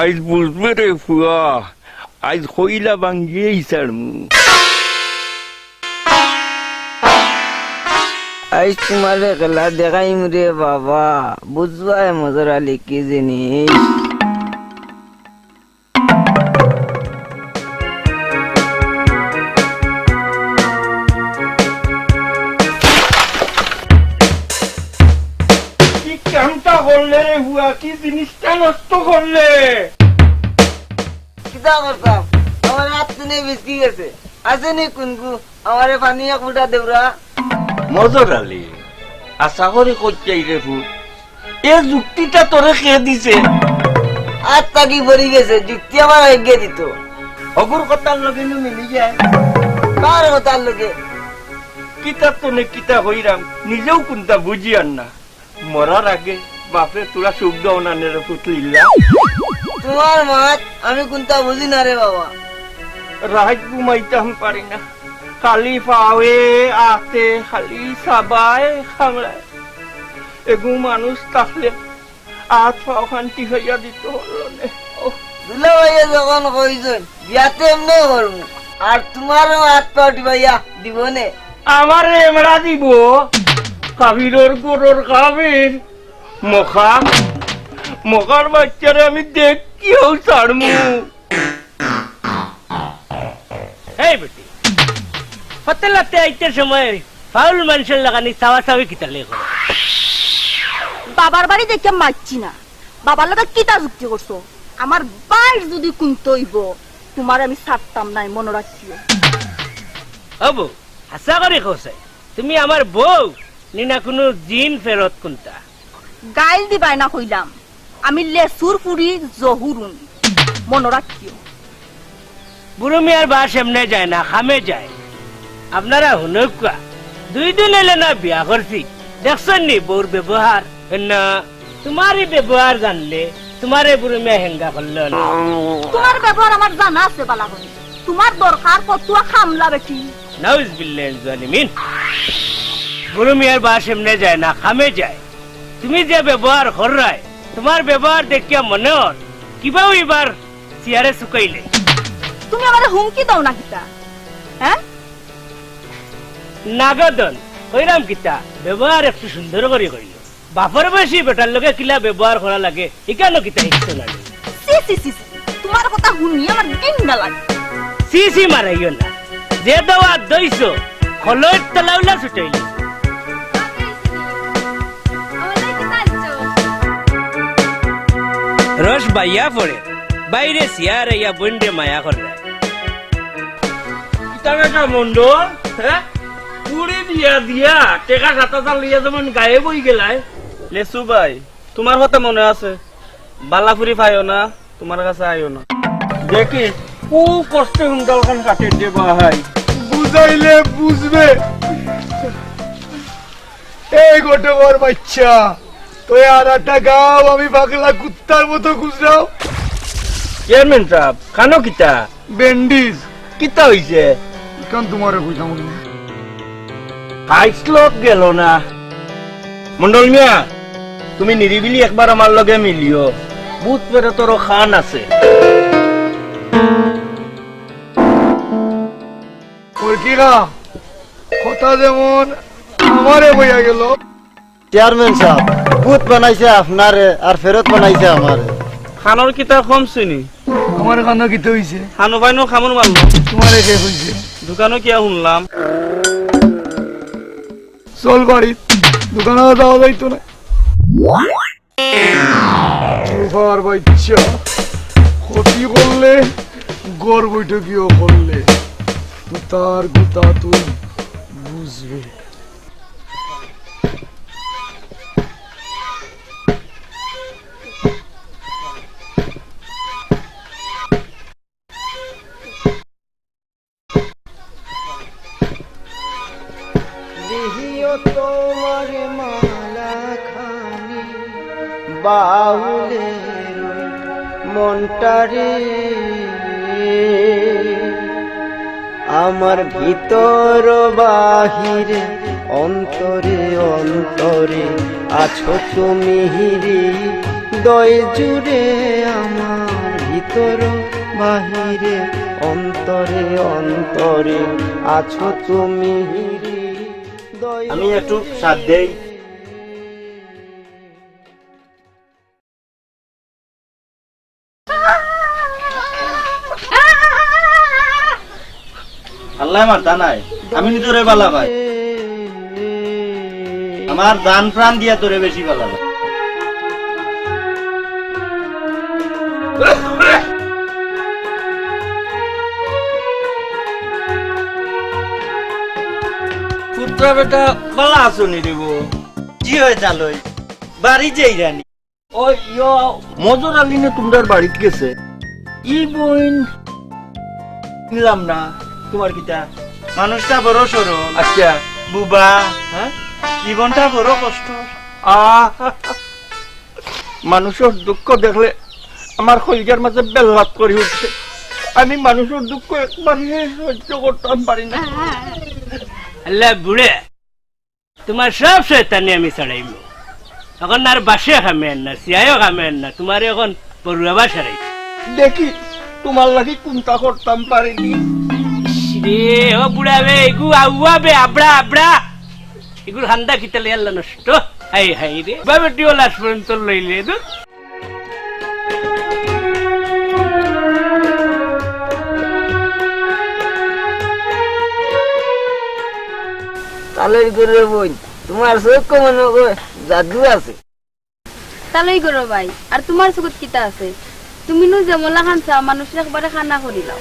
আইজ বুঝবে রে ফুয়া, আইজ কইলা ভাঙ্গিয়াই ছাড়মু। আইজ তুমারে খেলা দেখাইমু রে বাবা, বুঝবায় মজর আলী কি জিনিস। কি কামটা করলে রে ফুয়া, কি জিনিসটা নষ্ট করলে? কিতা করতাম? আমার আত থনে বিচকি গেছে। আছে নি কুনগু? আমারে পানি এক ফুটা দেউরা। মজর আলী, আশা করি কইছাই রে ফুত। এ যুক্তিটা তোরে কে দিছে? আত থাকি পড়ি গেছে, যুক্তি আমার আগে দিত। হগুর কথার লগে নু মিলি যায়। কার কথার লগে? কিতা থনে কিতা কইরাম, নিজেউ কুনতা বুঝিয়ার না। মরার আগে বাপরে তোরা সুখ দেও না নে রে পুতলিল্লা। তোমার মাত আমি কুনতা বুঝি না রে বাবা। রাইত ঘুমাইতাম পারি না, খালি পাওয়ে আতে খালি সাবায় খামড়ায়। এগু মানুষ থাকলে আত পাও খান টিপাইয়া দিত পারলো নে। ওহ। দুলাভাইয়ে যখন কইছইন, বিয়া তে এমনে করমু। আর তুমারও আত পাও টিপাইয়া দিবো নে। আমারে এমরা দিবো? কাফিরর ঘরর কাফির। মখা, মখার বাইচ্চারে আমি দেখিয়াউ ছাড়মু। এই বেটি, ফতেলাতে আইতে সময় ফাউল মানষর লাখান চাওয়াচাওয়ি কিতার লাগি করো? বাবার বাড়ি দেখিয়া মাতছি না, বাবার লগে কিতা যুক্তি করছো? আমার ভাইর যুদি কুনতা অইবো, তুমারে আমি ছাড়তাম নায়, মনো রাখিও। ও বউ, হাছা করি কও চাই, তুমি আমার বউ নি না কুনু জিন ফেরত কুনতা? গাইল দিবায় না কইলাম, আমি লেচুর ফুড়ি জহুরুন, মনো রাখিও। বুরু মিয়ার বাশ এমনে যায় না, কামে যায়। আপনারা হুনউক্কা, দুই দিন অইলো না বিয়া করছি, দেখছইন নি বউর ব্যবহার? না, তুমার ই ব্যবহার জানলে তুমারে বুরু মিয়া হেঙ্গা করলো না। তুমার ব্যবহার আমার জানা আছে বালা করি। তুমার দরকার ফতুয়া কামলা বেটি। নাউজুবিল্লাহ মিনাজ জালিমিন। বুরু মিয়ার বাশ এমনে যায় না, কামে যায়। তুমি যে ব্যবহার কররায়, তুমার ব্যবহার দেখিয়া মনে অর কিবাউ ইবার চেয়ারে চুকাইলে। তুমি আমারে হুমকি দেও না কিতা? হ্যাঁ? নাগদন, কইরাম কিতা, ব্যবহার একটু সুন্দর করি করিও। বাপর বয়সী বেটার লগে কিলা ব্যবহার করা লাগে, ইখানও কিতা হিকছো না নি? ছি, ছি, ছি, ছি। তুমার কথা হুনি আমার ঘিন্না লাগে। ছি, ছি মারাইও না। যে দাওয়াত দইছো, খলইর তলাউলা ছুটাইলি। রস বাইয়া পড়ে, বাইরে চেয়ার আইয়া বইনরে মায়া করে। কিতা বেটা মন্ডল, হ্যাঁ? পুরি বিয়া দিয়া, টেকা সাত হাজার লইয়া যেমন গায়েব অইগেলায়। লেচু ভাই, তুমার কথা মনে আছে, বালা ফুরি পাইও না, তুমার কাছে আইও না। দেখি, খুব কষ্টে হুন্ডাল খান কাটির দে ভাই। বুঝাইলে বুঝবে। এই ঘটকর বাইচ্চা, তুই আর একটা গাও আমি পাগলা কুত্তার মতো খুজরাও। চেয়ারম্যান সাব, খানো কিতা? ব্যান্ডেজ। কিতা অইছে? ইখান তুমারে কইতাম নি। হাইস লোক গেল না। মন্ডল মিয়া, তুমি নিরিবিলি একবার আমার লগে মিলিও। ভূত প্রেতরও খান আছে। মুরগিরা, কথা যেমন আমারে বইয়া গেল। চেয়ারম্যান সাব, ভূত বানাইছে আপনারে, আর ফেরত বানাইছে আমারে। খানোর কিতা কম শুনি? আমার খানো কিতা অইছে? খানো পাইনো খামর মারলো। তুমারে কে কইছে? দোকানো কিয়া শুনলাম? চল বাড়িত, দোকানো যাওয়া যাইতো না। রুফার বাচ্চা, ক্ষতি করলে, ঘর বৈঠকিও করলে, তার গুতা তুই বুঝবে। দিহিও তোমার মালা খানি বাউলের মনটারে, আমার ভিতর বাহিরে, অন্তরে অন্তরে আছো তুমি রে। হৃদয় জুড়ে আমার ভিতর বাহিরে, অন্তরে অন্তরে আছো তুমি রে। হৃদয় আমি একটু সাথ দেই। আল্লাহ মারতা নাই, আমি নিজরে বালা পাই। আমার জান প্রাণ দিয়া তোরে বেশি বালা পাই। পুত্রা বেটা, বালা আছো নি রে বউ? জি অয় চালই, বাড়ি যাইরানি। ও ইয়ো, মজর আলী নে তুমরার বাড়িত গেছে? ই বইন নিলাম না, তুমার কিতা? মানুষটা বড় সরল। আচ্ছা। বুবা। হ্যাঁ? জীবনটা বড় কষ্ট। আহ, মানুষর দুঃখ দেখলে আমার কলিজার মাঝে বেল্লাত করি উঠে। আমি মানুষর দুঃখ একবারে সহ্য করতাম পারি না। আল্লাহ বুড়ে, তুমার সব শয়তানি আমি ছাড়াইমু। অখন আর বাসে কামে আন না, সিয়াইও কামে আন না, তুমারে অখন পড়ুয়াবা সারাই। দেখি, তুমার লাগি কুনতা করতাম পারি নি। ইস রে, ও বুড়া বে, এগু আউয়া বে, আবড়া, আবড়া। এগুর হান্দা কিতা লই আল্লাহ নষ্ট। হায় হায় রে, বা বেটিও লাশ পর্যন্ত লইলে, দূর। তালই গরু বইন, তুমার চউখ মনো কয় জাদু আছে। তালই গরু ভাই, আর তুমার চউখত কিতা আছে? তুমি নু যেমলা খান চাও, মানুষরে একবারে কানা করিলাও।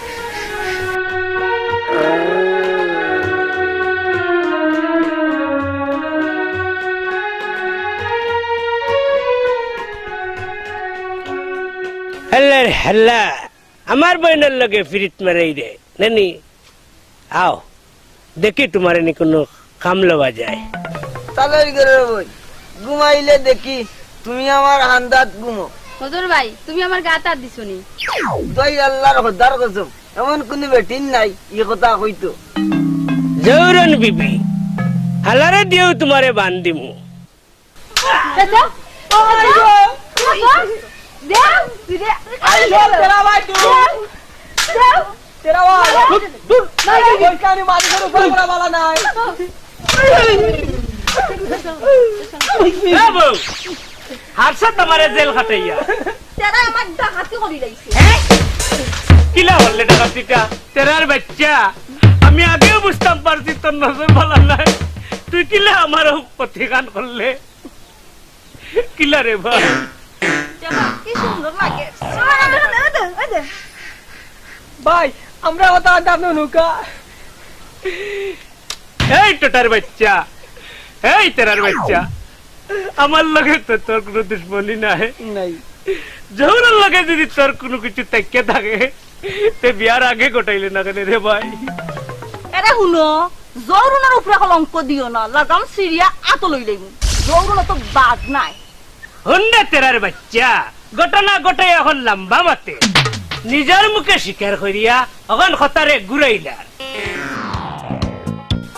হাল্লা রে হাল্লা, আমার বইনর লগে ফিরিত মারাই রে, নানি? আও, দেখি তুমারে নি কুনু কাম লওয়া যায়। তালই গরু বইন, ঘুমাইলে দেখি তুমি আমার হান্দাত ঘুমো। মজর ভাই, তুমি আমার গাত আত দিছো নি? তুই আল্লাহর খোদার কসম, এমন কুনু বেটিন নাই ই কথা কইতো। জৌরন বিবি, হালারে দিয়াউ তুমারে বান্দিমু। চাচা, চাচা, চাচা, দেও, দিদি, আই আই গো, গেল। তেরা ভাই তুই। দেও, দেও। তেরা ভাই। দূর, দূর। নাই, নাই, নাই। ওই কানে মারি করে উপরে পড়া বালা নাই। এ বউ, হারসাত আমারে জেল খাটাইয়া। তেরা আমার ডাকাতি করি লাইছে। হ্যাঁ? কিলা করলে ডাকাতিটা? তেরার বাচ্চা, আমি আগেউ বুঝতাম পারছি তোর নজর বালা নাই। তুই কিলা আমার অউ ক্ষতিখান করলে? কিলা রে ভাই? দেখো, কি সুন্দর লাগে। ভাই, আমরা কথা আনতে আপনি নুকা। এই টোটার বাচ্চা, এই তেরার বাচ্চা, আমার লগে তো তোর কুনু দুশমনি নাই। নাই। জহুরর লগে যদি তোর কুনু কিছু থাকিয়া থাকে, তে বিয়ার আগে ঘটাইলে না কেনে রে ভাই? এরে হুনো, জহুরুনর উপরে কলঙ্ক দিও না, লাগাম ছিড়িয়া আতো লই লইমু। জহুরুন তো বাদ নাই। হুন রে তেরার বাচ্চা, ঘটনা ঘটে অখন লম্বা মাতে। নিজর মুখে স্বীকার করিয়া অখন কথারে ঘুরাইলার।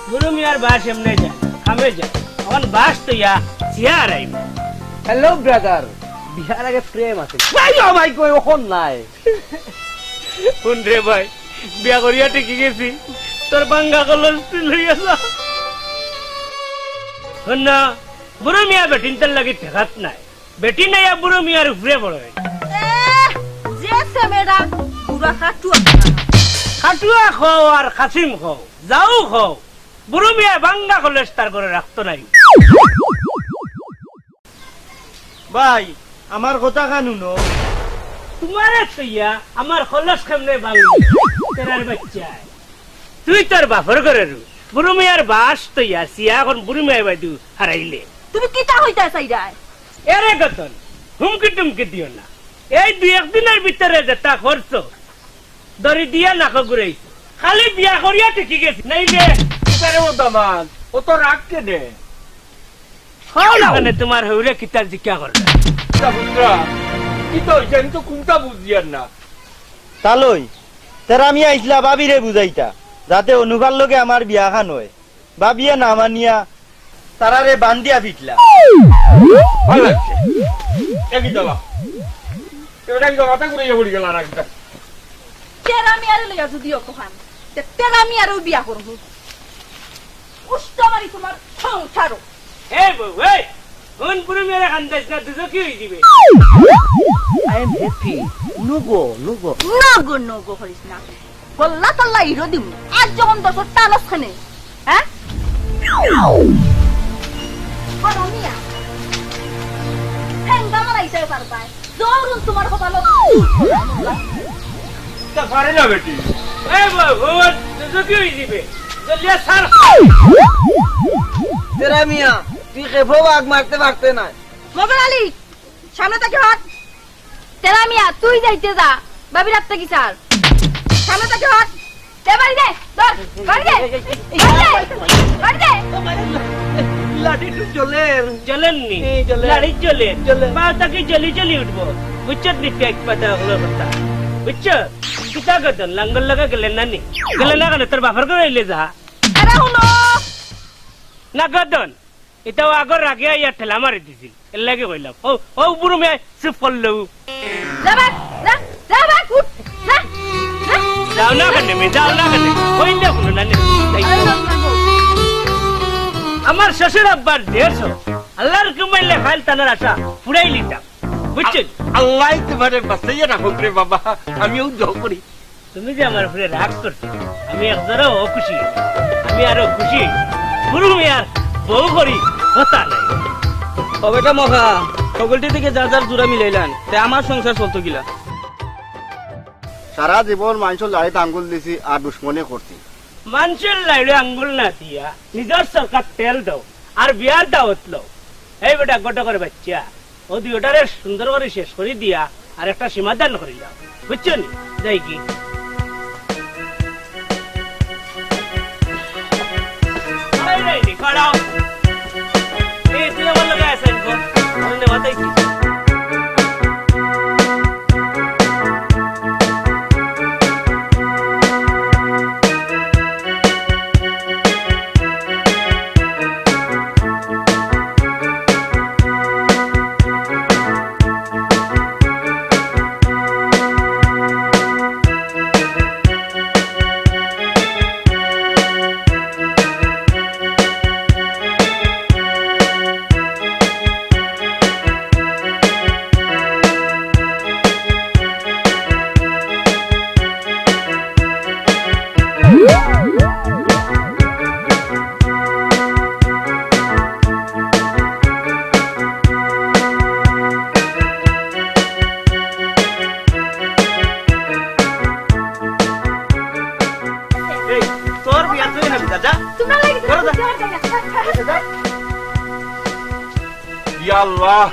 বুরু মিয়ার বাশ এমনে যায়, কামে যায়। অখন বাশ থইয়া ছিয়া হারাইব। Hello brother, বিয়ার আগে প্রেম আছিল। ভাই, ও ভাই, কই অখন নাই। হুন রে ভাই, বিয়া করিয়া ঠেকি গেছি, তোর ভাঙ্গা কলস তুই লইয়া যা। হুন না, বুরু মিয়া বেটিন্তর লাগি ঠেকাত নায়। বেটি নাইয়া বুরু মিয়ার উপরে পড়ে। এহ, যে সেমেরা বুড়া খাটুয়া। খাটুয়া কও আর কাসিম কও, যাউ কও, বুরু মিয়ায় ভাঙ্গা কলস তার ঘরে রাখতো নায়। ভাই, আমার কথা খান হুনো। তুমারে থইয়া আমার কলস কেমনে ভাঙ্গিব? তেরার বাইচ্চা। তুই তোর বাপর ঘরর, বুরু মিয়ার বাশ থইয়া ছিয়া অখন বুরু মিয়ায় বাইদু হারাইলে। তুমি কিতা কইতায় চাইরায়? এরে গতন, হুমকি টুমকি দিও না। এই দুই এক দিনর ভিতরে যেতা করছো, দড়ি দিয়া নাকো ঘুরাইছো। খালি বিয়া করিয়া ঠেকি গেছি, নাইলে। কিতারে ও দামান, অত রাগ কেনে? কও না কেনে তুমার হউরে কিতা জিকা কররা? কিতা পুত্রা, কিতা অইছে? আমি তো কুনতা বুঝিয়ার না। তালই, তেরা মিয়া আইছলা ভাবিরে বুঝাইতা, যাতে অনুফার লগে আমার বিয়া খান অয়। ভাবিয়ে না মানিয়া তারারে বান্দিয়া ফিটলা। ভালা লাগছে। এ কিতা বা? এ বেটা কিতা মাথা ঘুরাইয়া পড়ি গেল আর একটা। তেরা মিয়ারে লইয়া যুদি অত খান, তে তেরা মিয়ারেউ বিয়া করমু। উষ্টা মারি তুমার সংসারও। এই বউ, এই, হুন বুরু মিয়ারে কান্দাইস না, দুজকি অই যিবে। I am happy. No go, no go. No go, no go করিস না। গল্লা তল্লা ইরো দিমু। আজ যখন দশর টানস খানে, হ্যাঁ? হারামিয়া। ঠেঙ্গা মারাইতে পারবায়। জরুন তুমার কপালো। তা পারে না বেটি। এই বউ, বউ, দুজকি অই যিবে। জলিয়া সার। তেরা মিয়া, তুই খেপো বাঘ মারতে পারতে না। মগর আলী, সামনে থাকি হট। তেরা মিয়া, তুই যাইতে যা, ভাবির আত থাকি ছাড়। সামনে থাকি হট। দে বাড়ি দে, ধর, বাড়ি দে। বাড়ি দে, বাড়ি দে। লাঠি তো জ্বলের। জ্বলের নি? এই জ্বলের। লাঠি জ্বলের। জ্বলের। পা থাকি জ্বলি জ্বলি উঠবো। বুঝছত নি পেট পাতা অগুলোর কথা? বুঝছত? কিতা গদন, লাঙ্গল লাগা গেলে না নি? গেলে না কেনে? তোর বাপর ঘরো অইলে যা। এরা হুনো। না গদন। ইতাও আগর রাগে আইয়া ঠেলা মারি দিছিল, এর লাগি কইলাম। ও, ও বুরু মিয়া চুপ করলো। যা ভাগ, যা, যা ভাগ, উঠ, যা, যা। যাও না কেনে মি, যাও না কেনে? কইলে হুনো না নি। আমার শ্বশুর আব্বার দেশ হোক, আল্লাহর হুকুম মাইলে খাইল তানার আশা ফুরাই লিতাম, বুঝছেন? আল্লাহ তোমারে বাঁচাইয়া রাখুক রে বাবা, আমিও দোয়া করি। তুমি যে আমার উপরে রাগ করছো, আমি একজরা অখুশি, আমি আরো খুশি। বুরু মিয়ার বউ করি কথা নাই। ও বেটা মখা, হকলটি থাকি যার যার জুড়া মিলাইলান, তে আমার সংসার চলতো কিলা? সারা জীবন মানষর লাড়িত আঙ্গুল দিছি আর দুশমনি করছি। মানষর লাড়িত আঙ্গুল না দিয়া নিজর সরকার তেল দাও আর বিয়ার দাওয়াত লও। এই বেটা গটকর বাইচ্চা, ও দুইওটারে সুন্দর করি শেষ করি দিয়া আর একটা সমাধান করি যাও, বুঝছো নি? যাই কি? এই রে, এই রে, খাড়াও। এই, তুই আমার লগে আয়, সাইন কর। আমি নেওয়াতেই কি? এই, তোর বিয়া তুই না, যা। তোমরা লাগে ঘরে যা। ইয়া আল্লাহ,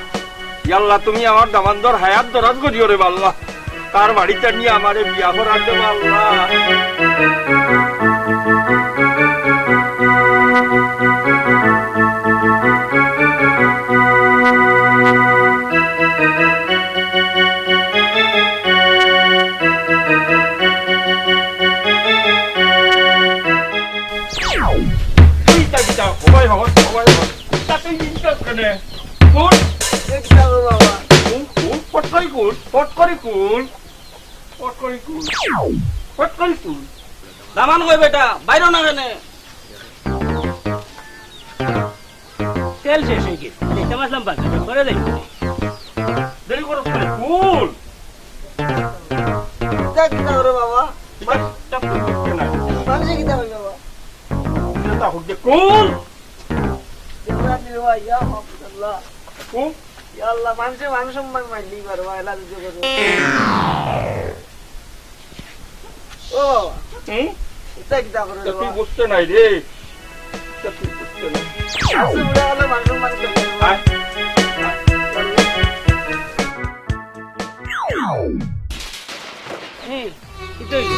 ইয়া আল্লাহ, তুমি আমার দামান্দর হায়াত দরাজ করিও রে আল্লাহ। তার বাড়িত নিয়া আমারে বিয়া করার দেবা আল্লাহ। বাবা, বাবা, তাতে ইনকাম কেনে? কুল? দেখি যাও বাবা। কুল, কুল, ফট করি কুল, ফট করি কুল, ফট করি কুল, ফট করি কুল। দামান কই বেটা, বাইরো না কেনে? তেল শেষ অই গেছে, দেখতাম আসলাম বাজার করে যাই। দেরি করো কেনে? কুল। ইতা কিতা করে বাবা? ইতা, ইতা কুল করতে না। মানুষে কিতা কয় বাবা? ইতা তা হচ্ছে কুল। দেখো না, দেখো, ইয়া আল্লাহ। কুল। ইয়া আল্লাহ, মানুষে মানুষ সম্মান মারলি বারো, এলা দিতে করে। ও বাবা, হুম? ইতা কিতা করে তা তুই বাবা? বুঝতে নাই রে। তা তুই বুঝতে নাই। আসলে বুড়া হলে মানুষ সম্মান করে। আয়। এই, কিতা অইলো?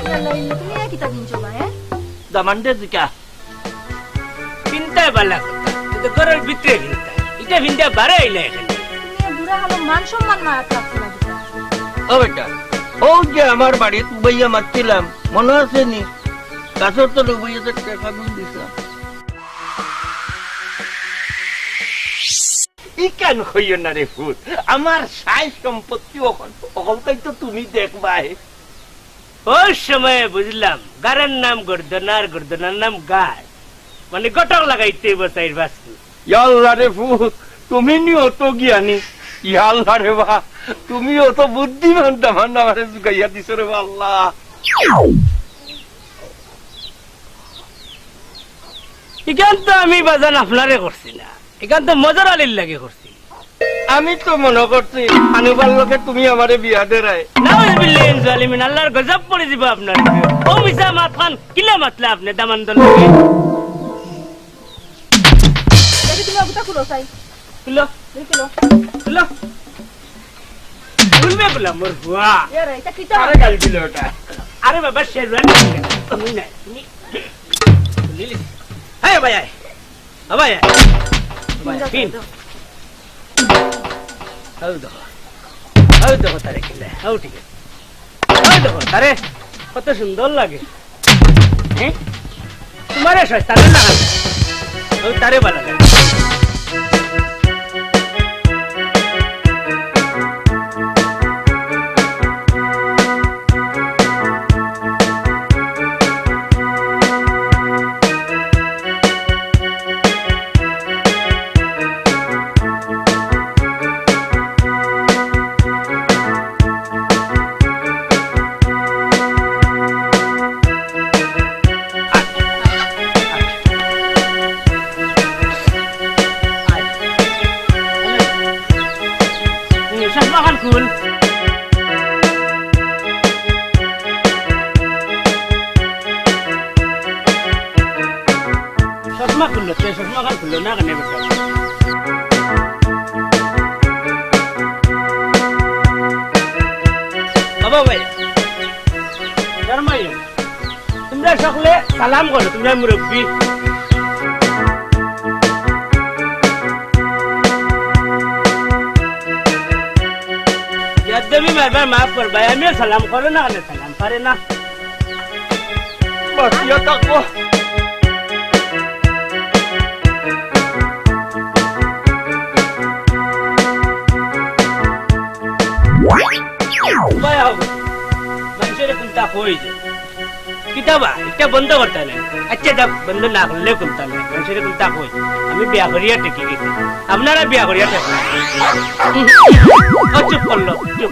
ইয়াল্লা, ইল্লা, তুমি এই কিতা কিনছো না, হ্যাঁ? দামান্দে জিকা। কিনতায় বালা কথা। তো ঘরর ভিতরে কিনতায়। ইটা কিনতায় বারে আইলা এখানে। তুমি এই বুড়া হলে মান সম্মান মারাত রাখতে লাগি। ও বেটা, ও যে আমার বাড়িত উবাইয়া মারছিলাম, মনো আছে নি? গাছর তলে উবাইয়া যে টেকা গুন দিছিলাম। ইখান কইও না রে ফুত, আমার সাই সম্পত্তি অখন, অখলতাই তো তুমি দেখবায়। ওই সময়ে বুঝলাম, গাড়ের নাম গর্দনা আর গর্দনার নাম গাড়। মানে গটক লাগাইতে অইবো চাইর পাঁচ ফুট। ইয়াল্লা রে ফুত, তুমি নি অত জ্ঞানী। ইয়াল্লা রে বা, তুমি অত বুদ্ধিমান দামান্দ আমারে জুগাইয়া দিছো রে বা আল্লাহ। ইখান তো আমি বাজান আপনারে করছি না, ইখান তো মজার আলীর লাগি করছি। আমি তো মনো করছি, আনুবার লগে তুমি আমারে বিয়া দেরায়। নাউজুবিল্লাহি মিন জালিমিন, আল্লাহর গজব পড়ি যিবো আপনার উপরে। ও মিছা মাতখান, কিলা মাতলা আপনে দামান্দর লগে? দেখি তুমি অগুতা খুলো চাই। খুলো। দেখি খুলো। খুলো। খুলবে বলা মোর বুয়া। এ রে, ইটা কিতা? আরে গাল দিল ওটা। আরে বাবা, শেরওয়ানি। তুমি না, তুমি। খুলিলি। হ্যাঁ ভাই, আয়। ও ভাই, আয়। ও ভাই, পিন। দাও। আউ দেখো। আউ দেখো তারে কিলা। আউ ঠিক আছে। আউ দেখো তারে। কত সুন্দর লাগে। হ্যাঁ? তোমারে শয়তানে লাগাল। ও তারে বালা লাগে। চশমা খান খুল। চশমা খুললো, তে চশমা খান খুললো না কেনে বেটা? বাবা ভাই, শর্মাইও। তোমরা সকলে সালাম করো, তোমরা মুরব্বি। বেয়াদবি মারবার মাফ করবায়, আমিও সালাম করো না, কেনে সালাম পারে না। বাঁচিয়া থাকো। উবায় আও। মানষরে কুন্তা কই যে। কিতা বা, ইটা বন্ধ করতা নায়। আচ্ছা, যা বন্ধ না করলে কুন্তা নায়। মানষরে কুন্তা কই। আমি বিয়া করিয়া ঠেকি গেছি। আপনারা বিয়া করিয়া ঠেকি। ও চুপ করলো, চুপ।